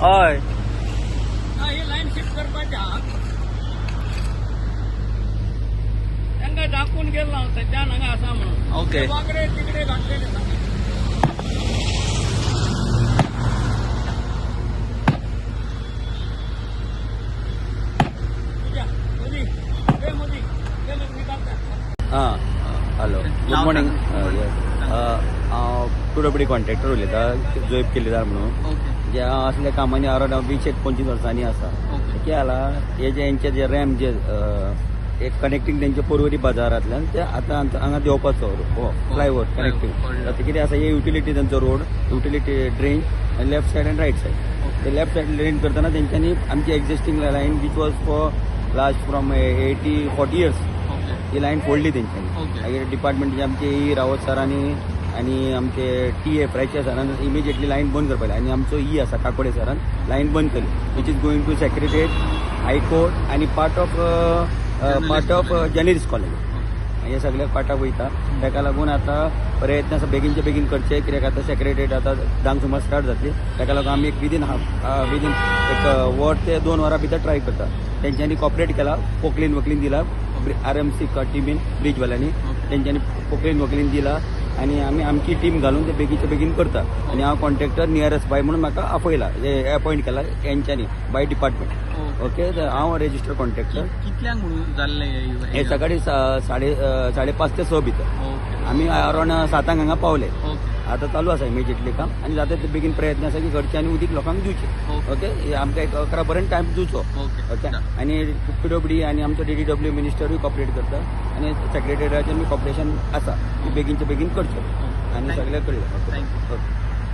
हय. ही line shift करपाची आहा. तांकां दाखोवन गेल्लो हांव सद्यान हांगा आसा म्हणून. ओके. ते वांकडे तिकडे घातलेले सांगे. तुज्या, मोदी, ए मोदी, ते लोक निकालतात. हां, हॅलो, गुड मॉर्निंग. हांव पीडब्ल्यूडी कॉन्ट्रॅक्टर उलयता, जोएब किल्लेदार म्हणून. ओके. जे हांव असल्या कामांनी अरावंड हांव 20 एक 25 वर्सांनी आसा. ओके. कितें जाला, हे जे हेंचे जे रॅम जे एक कनेक्टींग तेंचे पोरवरी बाजारांतल्यान ते आतां हांगा देंवपाचो हो फ्लायओवर कनेक्टींग. आतां कितें आसा, हे युटिलिटी तेंचो road, utility drain left side आनी रायट सायड. ते लेफ्ट सायड ड्रेन करतना तेंच्यांनी आमची existing line which was for last from 80 40 years okay he line फोडली तेंच्यांनी. ओके. मागीर डिपार्टमेंटचे आमचे ई रावत सरांनी आनी आमचे टी एफ रायचे सरान इमिजिएटली लायन बंद करपाक लायली आनी आमचो ई आसा काकोडे सरान लायन बंद केली, which is going to secretariat, high court आनी part of journalist college. हे सगळे पार्टाक वयता. ताका लागून आतां प्रयत्न आसा बेगीनचे बेगीन करचे, कित्याक आतां सेक्रेटरीट आतां 10क सुमार स्टार्ट जातली. ताका लागून आमी एक विदीन हाफ विदीन एक वर ते 2 वरां भितर ट्राय करता. तेंच्यांनी कॉपरेट केला, पोकलीन वकलीन दिला आरएमसी टिमीन, ब्रिजवाल्यांनी तेंच्यांनी पोकलीन वकलीन दिला आनी आमी आमची टीम घालून ते बेगीनचे बेगीन करता. आनी हांव कॉन्ट्रॅक्टर नियरेस्ट बाय म्हणून म्हाका आपयला, अपॉयंट केला हेंच्यांनी बाय डिपार्टमेंट. ओके, तर हांव रेजिस्टर्ड कॉन्ट्रॅक्टर. कितल्यांक म्हणून जाल्लें? हे सकाळी 5:30 ते 6 भितर. ओके. आमी अरावंड 7क हांगा पावले. ओके. आतां चालू आसा इमिजिएटली काम आनी जाता ते बेगीन प्रयत्न आसा की घरचे आनी उदीक लोकांक दिवचे. ओके, हे आमकां एक 11 पर्यंत टायम दिवचो. ओके. ओके, आनी पीडब्ल्यूडी आनी आमचो डीडीडब्ल्यू मिनिस्टरूय कॉपरेट करता आनी सेक्रेटरीयाचें बी कॉपरेशन आसा की बेगीनचे बेगीन करचें आनी सगळें कळ्ळें. Thank you. Okay.